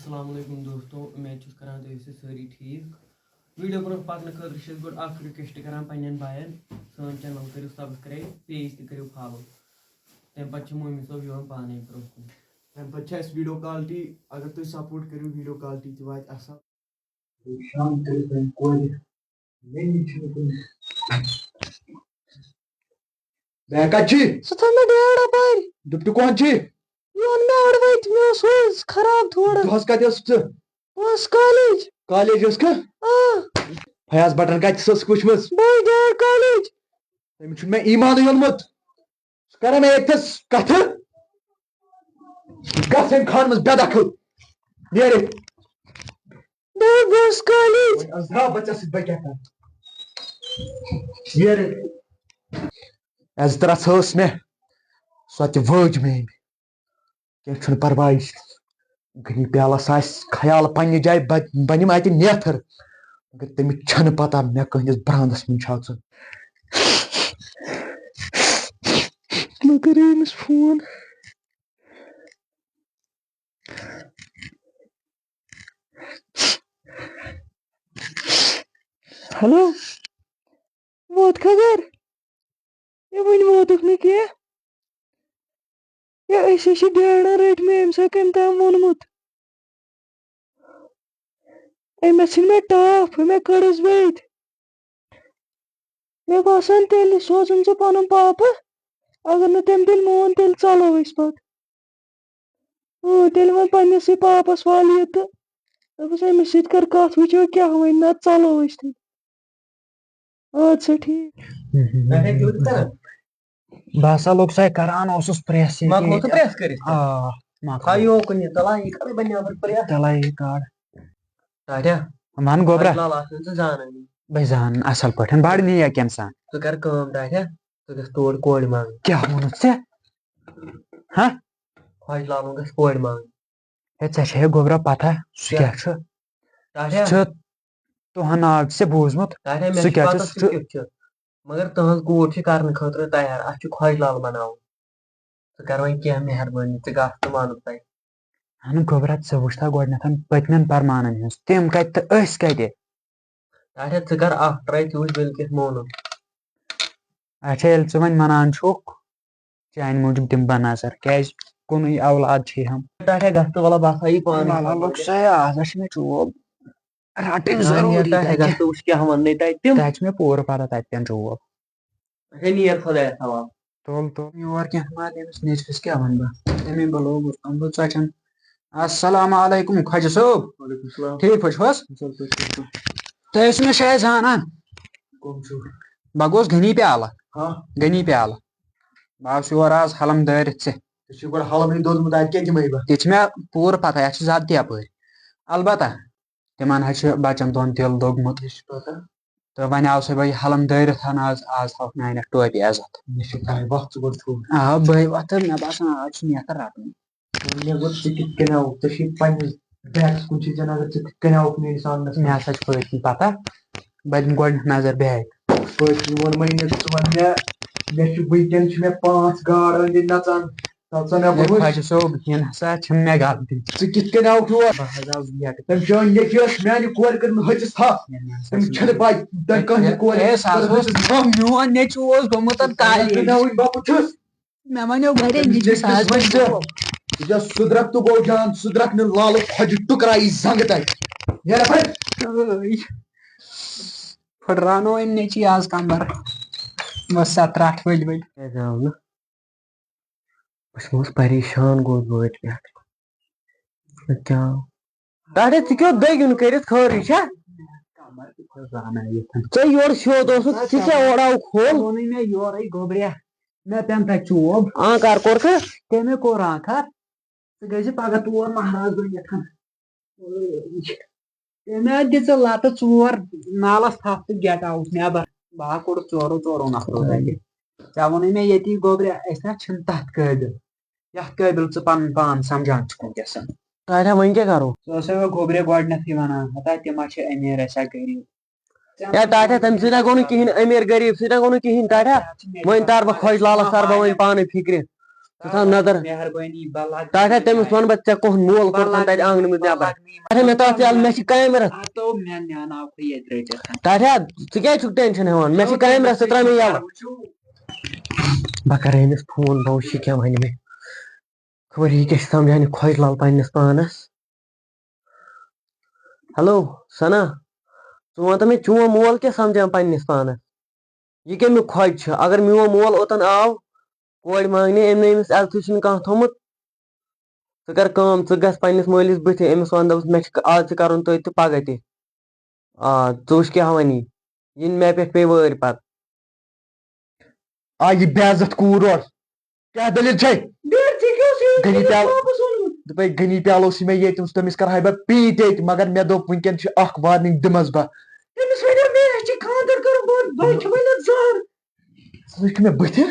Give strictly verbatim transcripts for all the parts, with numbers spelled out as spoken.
السلام علیکم دوستو، امید چھُس کران تُہۍ ٲسِو سٲری ٹھیٖک۔ ویڈیو برونٛہہ پکنہٕ خٲطرٕ چھِ أسۍ گۄڈٕ اکھ request کران پننٮ۪ن بایَن، سٲنۍ channel کٔرِو subscribe، page تہِ کٔرِو follow، تَمہِ پتہٕ چھِ مومِن صٲب یِوان پانے برونٛہہ کُن۔ تَمہِ پتہٕ چھِ اَسہِ video quality، اگر تُہۍ support کٔرِو video quality تہِ واتہِ اصل۔ شام کٔرِتھ وۄنۍ کورِ، مےٚ نِش چھُنہٕ کُنہِ۔ بہٕ کتہِ چھی؟ ژٕ تھٲو مےٚ ڈیڈ اپٲرۍ۔ دوٚپتہٕ کون چھی؟ یہِ اوٚن مےٚ اَڑٕ وَتہِ، مےٚ اوس ہُہ خراب تھوڑا۔ دۄہس کتہِ ٲسٕکھ ژٕ؟ بہٕ اوسُس کالیج۔ کالیج ٲسکھٕ؟ آ۔ فیاض بٹن کتہِ چھِ سٕژ وٕچھمٕژ؟ بہٕ اوسُس ڈیڈ کالیج۔ تٔمِس چھُنہٕ مےٚ ایٖمانٕے اوٚنمُت۔ ژٕ کران مےٚ ییٚتھس کتھٕ؟ گژھ أمۍ خانہٕ منٛز بے دخل۔ نیرِ۔ بہٕ گوس کالیج۔ وۄنۍ عزرا بچس سۭتۍ بہٕ کیٛاہ کرٕ؟ یہِ رٔٹۍ۔ عزترا ژھٲس مےٚ، سۄ تہِ وٲج مےٚ أمۍ۔ کینٛہہ چھُنہٕ پرواے، غنی پیالس آسہِ خیال پننہِ جایہِ، بہ-، بہٕ نِمہٕ اتہِ نیتھر۔ مگر تٔمِس چھنہٕ پتہ مےٚ کٕہٕنٛدِس براندس منٛز چھُ اژُن۔ مےٚ کَرے أمِس فون۔ ہیلو، ووت کھا گرٕ؟ ہے، وُنہِ ووتُکھ نہٕ کینٛہہ۔ ہے، أسۍ ہے چھِ ڈیڈن رٔٹۍ مےٚ أمۍ سا کٔمۍ تام ووٚنمُت۔ أمۍ ژھٕنۍ مےٚ ٹاپھ، مےٚ کٔڑٕس بٔتۍ۔ مےٚ باسان، تیٚلہِ سوزُن ژٕ پنُن پاپہٕ۔ اگر نہٕ تٔمۍ تیٚلہِ مون، تیٚلہِ ژلو أسۍ پتہٕ۔ اۭں، تیٚلہِ وَن پننِسٕے پاپس وَل یہِ تہٕ دوٚپُس، أمِس سۭتۍ کر کتھ، وٕچھو کیٛاہ وَنہِ، نتہٕ ژلو أسۍ تیٚلہِ۔ اَدٕ سا ٹھیٖک۔ بہٕ ہسا لوٚگ سا کران اوسُس پریس ییٚتہِ۔ مۄکلوو ژٕ پریس کٔرِتھ؟ آ، مۄکلوو۔ تھایو کُنہِ، تَلہ یہِ کَرے بہٕ نٮ۪بر پریس۔ تَلہ یہِ کَڑ۔ ٹاٹھیا۔ وَن گوٚبرا۔ خۄش لال آسان ژٕ زانان۔ بہٕ زانان اَصٕل پٲٹھۍ، بَڑٕ نیک اِنسان۔ ژٕ کر کٲم ٹاٹھیا، ژٕ گژھ تور کورِ منٛگٕنۍ۔ کیٛاہ ووٚنُتھ ژےٚ؟ ہہ؟ خۄش لالُن گژھِ کورِ منٛگٕنۍ۔ ہے، ژےٚ چھےٚ ہے گوٚبرا پتہ، سُہ کیٛاہ؟ کیٛاہ چھُ؟ ٹاٹھیا۔ سُہ چھُ تُہُنٛد ناو تہِ ژےٚ بوٗزمُت۔ ٹاٹھیا، مےٚ سُہ چھِ کیٛاہ چھُ؟ پتہ سُہ سُہ چھُ کیُتھ چھُ۔ مگر تُہٕنٛز کوٗر چھِ کرنہٕ خٲطرٕ تیار، اَسہِ چھُ خۄش لال بناوُن۔ ژٕ کر وۄنۍ کینٛہہ مہربٲنی، ژٕ گژھ تہٕ وَنُکھ تۄہہِ۔ اہن گوٚبرا، ژٕ وٕچھ تا گۄڈٕنٮ۪تھ پٔتمٮ۪ن پرمانن ہٕنٛز، تِم کَتہِ تہٕ أسۍ کَتہِ؟ اچھا، ژٕ کر اکھ try، ژٕ وٕچھ بلکِس مونُن۔ اچھا، ییٚلہِ ژٕ وۄنۍ وَنان چھُکھ، چانہِ موٗجوٗب دِمہٕ بہٕ نظر، کیٛازِ کُنُے اولاد چھِ ہم۔ ٹاٹھیا گژھ تہٕ وَلہ بہٕ آسہٕ ہا یی پانَے وَلہ سنٛبھٲلِتھ۔ لوٚگ سا یہِ، آز ہا چھِ مےٚ چوب۔ رَٹٕنۍ نہ، ضروٗری ٹاٹھیا تَتہِ۔ گژھ تہٕ وٕچھ کیٛاہ وَننَے تَتہِ تِم۔ تَتہِ چھِ مےٚ پوٗرٕ پَتہ تَتہِ تہِ چھُ چوب۔ اچھا، نیر خۄدایَس حوالہٕ۔ تُل، تُل۔ یور کینٛہہ ما تٔمِس نیٚچوِس کیٛاہ وَنہٕ بہٕ؟ تَمے بہٕ لوگُس، بہٕ ژَٹَن۔ السلام علیکم خۄجہِ صٲب۔ وعلیکم السلام۔ ٹھیٖک پٲٹھۍ چھِو حظ؟ اَصٕل پٲٹھۍ، ٹھیٖک پٲٹھۍ۔ تُہۍ ٲسِو مےٚ شاید زانان۔ کٕم چھِو؟ بہٕ گوس غنی پیالہٕ۔ ہاں؟ غنی پیالہٕ۔ بہٕ آس یور آز حلم دٲرِتھ ژےٚ۔ ژےٚ چھُے گۄڈٕ حلمٕے دوٚدمُت، اَتہِ کیٛاہ دِمَے بہٕ؟ ییٚتہِ چھِ مےٚ پوٗرٕ پَتہ، یَتھ چھُ زیادٕ تہِ یَپٲرۍ۔ البتہ تِمَن حظ چھِ بَچَن دۄن دِل دوٚگمُت۔ مےٚ چھِ پَتہ۔ تہٕ وۄنۍ آو سا بہٕ یہِ حلم دٲرِتھ ہن آز، آز تھاوکھ میانہِ اَتھ ٹوپہِ عزت۔ مےٚ چھِ پَے، وۄتھ ژٕ گۄڈٕ تھوٚد۔ آ، بٔے وۄتھٕ، مےٚ باسان آز چھُ نیتہٕ رَٹُن۔ وۄنۍ مےٚ ووٚن، ژٕ کِتھ کٔنۍ آوُکھ؟ ژےٚ چھُے پنٛنِس بیگَس کُن چھُے ژےٚ نظر، ژٕ کِتھ کٔنۍ آوُکھ میٲنِس آنٛگنَس منٛز؟ مےٚ ہسا چھِ پٔتۍ کِنۍ پَتہ، بہٕ دِمہٕ گۄڈٕنٮ۪تھ نظر بیگ۔ پٔتۍ کِنۍ ووٚن مےٚ، یہِ ژٕ وَن مےٚ، مےٚ چھُ وٕنکٮ۪ن چھِ مےٚ پانٛژھ گاڈ أنٛدۍ أنٛدۍ نَژان۔ تَلہٕ سا مےٚ ہے بوٗز۔ خۄجہِ صٲب، یہِ نسا چھِنہٕ مےٚ غلطی۔ ژٕ کِتھ کٔنۍ آوُکھ یور؟ بہٕ حظ آوُس یَکہٕ۔ تٔمۍ چٲنۍ نیٚچوۍ ٲس میٛانہِ کورِ کٔرمٕژ ۂژِس تھپھ۔ مےٚ نسا تٔمِس چھَنہٕ چھُنہٕ پَے، تٔمۍ کٔہٕنٛزِ ہے، کورِ ہے، سُہ حظ کٔرمٕژ اوس ۂژِس تھپھ۔ میون نیٚچوٗ اوس گوٚمُت تَتھ کالیج۔ مےٚ وٕنۍ بہٕ وٕچھُس۔ مےٚ وَنیو گَرے تٔمِس نیٚچوِس نیٚچوِس آز وٕچھ وۄنۍ ژٕ۔ گوٚو۔ ژٕ چھَکھ سُدرَکھ تہٕ گوٚو جان، سُدرَکھ نہٕ لالہٕ خۄجہِ ٹُکرا یی زنٛگہٕ تَتہِ۔ نیرا پھٔلۍ۔ ٲے۔ پھٕٹراونو أمۍ نیٚچی آز کمبر۔ بس سا ترٛٹھ ؤلۍ ؤلۍ۔ کیٛازِ آو نہٕ؟ بہٕ چھُس پریشان گوٚوُس بہٕ أتھۍ پٮ۪ٹھ۔ کیٛاہ؟ ٹاٹھے، ژٕ کیٛاہ دٔگِن کٔرِتھ خٲرٕے چھا؟ ژےٚ یورٕ سیوٚد اوسُکھ، ژٕ کیٛاہ اورٕ آوُکھ ہول؟ ووٚنُے مےٚ یورَے گوٚبریا، مےٚ پٮ۪ن تَتہِ چوب۔ آنکار کوٚرکھٕ؟ تٔمۍ کوٚر آنکار۔ ژٕ گٔے زِ پگاہ تور مہراز بٔنِتھ۔ تٔمۍ ہا دِژٕ لَتہٕ ژور نالَس تھپھ تہٕ get out نٮ۪بر۔ بہٕ ہا کوٚڑُس ژورو ژورو نفرو تَتہِ۔ ژےٚ ووٚنُے مےٚ ییٚتی گوٚبریا، أسۍ نہ چھِنہٕ تَتھ قٲبِل، یَتھ قٲبِل ژٕ پَنُن پان سَمجھان چھُکھ وٕنکیٚس۔ ٹاٹھا، وۄنۍ کیٛاہ کَرو؟ ژٕ ٲسے مےٚ گوٚبریا گۄڈٕنٮ۪تھٕے وَنان، ہتا تِم ہا چھِ أمیٖر، أسۍ ہا غریٖب۔ یا ٹاٹھا، تَمہِ سۭتۍ نہ گوٚو نہٕ کِہیٖنۍ، أمیٖر غریٖب سۭتۍ نہ گوٚو نہٕ کِہیٖنۍ، ٹاٹھا۔ وۄنۍ تَرٕ بہٕ خۄجہِ لالَس، تَرٕ بہٕ وۄنۍ پانَے فِکرِ۔ ژٕ تھاو نظر۔ مہربٲنی، بہٕ لگہٕ ٹاٹھا، تٔمِس وَنہٕ بہٕ، ژےٚ کُس مول بہٕ کوٚرتھَن لگہٕ تَتہِ آنٛگنہٕ منٛز بہٕ نٮ۪بر؟ لگہٕ ٹاٹھا، مےٚ تَتھ تہِ آل، مےٚ چھِ کامہِ رَژھ۔ ہتو مےٚ نیٛاناوکھٕ ییٚتہِ رٔٹِتھ۔ ٹاٹھا، ژٕ کیٛازِ چھُکھ ٹٮ۪نشن ہٮ۪وان؟ مےٚ چھِ کامہِ رَژھ، ژٕ ترٛاو مےٚ یَلہٕ۔ وٕچھِو۔ بہٕ کَرٕ أمِس فون، بہٕ وٕچھِ یہِ کیٛاہ وَنہِ مےٚ۔ خبر یہِ کیٛاہ چھِ سمجھان یہِ خۄش لال پنٛنِس پانَس۔ ہیلو، ثنا، ژٕ وَن تہٕ مےٚ، چون مول کیٛاہ سمجھان پنٛنِس پانَس؟ یہِ کَمیُک خۄج چھُ؟ اگر میون مول اوٚتَن آو کورِ مانٛگنہِ، أمۍ نہٕ أمِس عزتھٕے چھُنہٕ کانٛہہ تھوٚمُت، ژٕ کر کٲم، ژٕ گژھ پنٛنِس مٲلِس بٕتھِ، أمِس وَن، دَپُس، مےٚ چھِ آز تہِ کَرُن تٔتھۍ تہٕ پَگاہ تہِ۔ آ، ژٕ وٕچھ کیٛاہ وَنہِ یہِ، یِنہٕ مےٚ پٮ۪ٹھ پیٚیہِ وٲرۍ پَتہٕ۔ آ، یہِ بے عزت کوٗر اورٕ۔ کیٛاہ دٔلیٖل چھے؟ ڈیڈ، ژےٚ کیٛاہ اوس یہِ غنی وٕنکیٚنَس پیال-، واپس اوٚنمُت؟ دوٚپے، غنی پیالہٕ اوسُے مےٚ ییٚتہِ، تٔمِس کَرہاے بہٕ پیٖنتۍ ییٚتہِ، مگر مےٚ دوٚپ، وٕنکیٚن چھِ اَکھ وارنِنٛگ دِمَس بہٕ۔ تٔمِس وَنیو مےٚ، اَسہِ چھِ خانٛدر کَرُن، بہٕ، بہٕ کھٮ۪مَے نہٕ زہر۔ ژٕ لٔج کہِ مےٚ بٕتھِ؟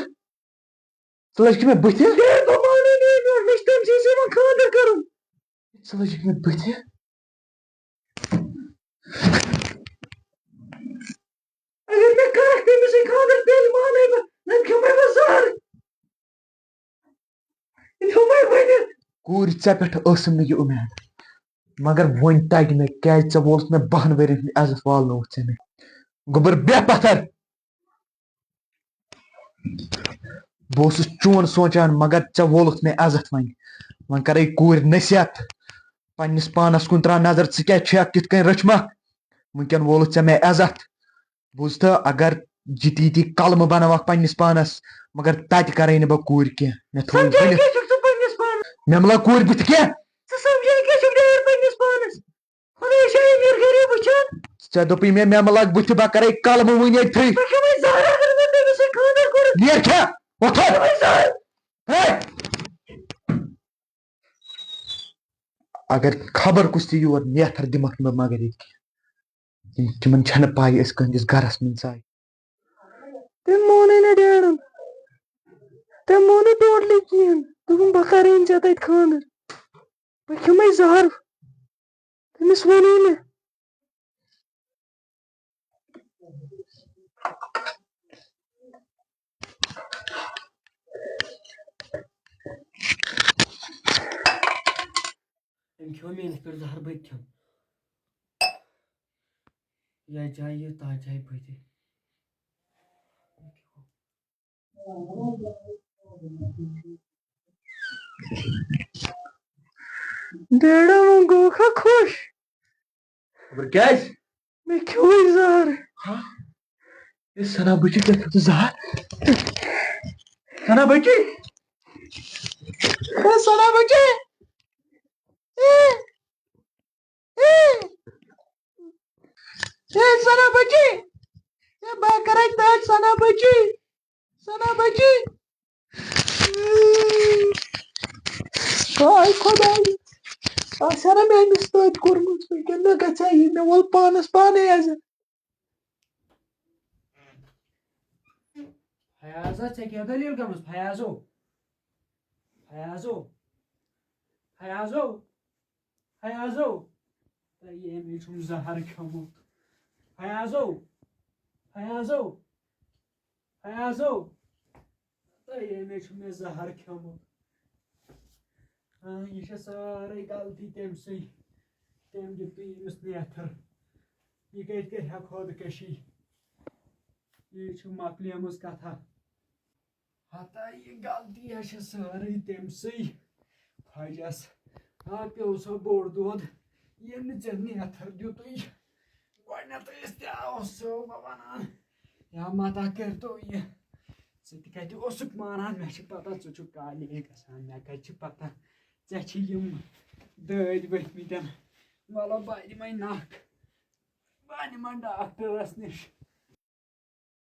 ژٕ لٔج کہِ مےٚ بٕتھِ؟ ڈیڈ، بہٕ مانَے نہٕ یہِ میون، مےٚ چھِ تٔمۍ سٕے سۭتۍ وۄنۍ خانٛدر کَرُن۔ ژٕ لٔج کہِ مےٚ بٕتھِ؟ اگر مےٚ کَرَکھ تٔمِس سۭتۍ خانٛدر، تیٚلہِ مانَے بہٕ، نَتہٕ کھٮ۪مَے بہٕ زہر۔ یہِ تھوٚو مےٚ ؤنِتھ۔ کوٗرِ، ژےٚ پٮ۪ٹھ ٲسٕم نہٕ یہِ اُمید، مگر وۄنۍ تَگہِ مےٚ، کیٛازِ ژےٚ وولُتھ مےٚ بَہَن ؤرِین ہُنٛد عزت والنووُتھ ژےٚ مےٚ۔ گوٚبُر، بیٚہہ پَتھر۔ بہٕ اوسُس چون سونٛچان، مگر ژےٚ وولُتھ مےٚ عزت وۄنۍ۔ وۄنۍ کَرَے کوٗرِ نصیحت، پنٛنِس پانَس کُن ترٛاو نظر، ژٕ کیٛاہ چھَکھ، کِتھ کٔنۍ رٔچھمَکھ؟ وٕنکٮ۪ن وولُتھ ژےٚ مےٚ عزت۔ بوٗزتھٕ، اگر جِتی تی کلمہٕ بناوکھ پننِس پانس، مگر تتہِ کرے نہٕ بہٕ کوٗرِ کینٛہہ۔ مےٚ تھوٚو سمجھان ؤنِتھ۔ کیٛاہ چھُکھ ژٕ پننِس پانس؟ مےٚ مہ لگ کوٗرِ بٕتھِ کینٛہہ۔ ژٕ سمجھان کیٛاہ چھُکھ ڈیڈ پننِس پانس؟ خۄداے چھا یہِ مِر غریب وٕچھان؟ ژےٚ دوٚپُے مےٚ، مےٚ مہ لگ بٕتھِ، بہٕ کرے کلمہٕ وٕنۍ ییٚتھٕے۔ بہٕ کھٮ۪مے زہر اگر مےٚ تٔمِس سۭتۍ خانٛدر کوٚرُتھ۔ نیر کھےٚ، وۄتھ۔ بہٕ کھٮ۪مے زہر۔ ہے! اگر خبر کُس تہِ یور نیتھر دِمکھ نہٕ بہٕ مگر ییٚتہِ کینٛہہ۔ تِم، تِمن چھنہٕ پَے أسۍ کٕہٕنٛدِس گرس منٛز ژاے۔ تٔمۍ مونُے نہٕ ڈیڈن۔ تٔمۍ مون نہٕ ٹوٹلی کِہیٖنۍ۔ دوٚپُن، "بہٕ کَرے نہٕ ژےٚ تَتہِ خانٛدر۔ بہٕ کھٮ۪مَے زہر۔" تٔمِس ووٚنُے نہٕ۔ أمۍ کھیوٚو میٛٲنِس پٮ۪ٹھ زہر، بہٕ تہِ کھٮ۪مہٕ۔ یَتھ جایہِ یہِ، تَتھ جایہِ بہٕ تہِ۔ ڈیڈا وۄنۍ گوٚوکھا خۄش؟ خبر کیٛازِ؟ مےٚ کھیوٚوُے زہر۔ ہا؟ اے ثنا بچی، ژےٚ کھیوٚتُے زہر؟ ثنا بچی؟ اے ثنا بچی؟ اے، اے، اے ثنا بچی؟ اے بہٕ کرے تَتھ ثنا بچی۔ ثنا بچی۔ ہاے خۄداے، آسہِ ہا نہ مےٚ أمِس سۭتۍ کوٚرمُت، وٕنکٮ۪ن مےٚ گژھِ ہا یہِ، مےٚ وول پانَس پانَے عزت۔ فیاضا، ژےٚ کیٛاہ دٔلیٖل گٔمٕژ؟ فیاضو، فیاضو، فیاضو، فیاضو، تۄہہِ ییٚمۍ چھُم زہر کھیوٚمُت۔ فیاضو، فیاضو، فیاضو، تۄہہِ ییٚمۍ چھُ مےٚ زہر کھیوٚمُت۔ آ، یہِ چھےٚ سٲرٕے غلطی تٔمۍ سٕے۔ تٔمۍ دیُتُے أمِس نیتھر۔ یہِ کَتہِ کَرِ ہا خۄدکٔشی؟ یہِ چھِ مۄکلیمٕژ کَتھا۔ ہتا یہِ غلطی ہا چھےٚ سٲرٕے تٔمۍ سٕے۔ خۄجَس ہا پیوٚو سا بوٚڑ دود، ییٚلہِ نہٕ ژےٚ نیتھر دیُتُے۔ گۄڈٕنٮ۪تھٕے ٲسۍ تہِ اوسو بہٕ وَنان، یا متا کٔرۍتو یہِ۔ ژٕ تہِ کَتہِ اوسُکھ مانان؟ مےٚ چھِ پَتہ ژٕ چھُکھ کالیج گژھان، مےٚ کَتہِ چھِ پَتہ ژےٚ چھِ یِم دٲدۍ ؤتھۍ مٕتٮ۪ن۔ وَلہٕ بہٕ دِمَے نَکھ، بہٕ نِمَن ڈاکٹرَس نِش۔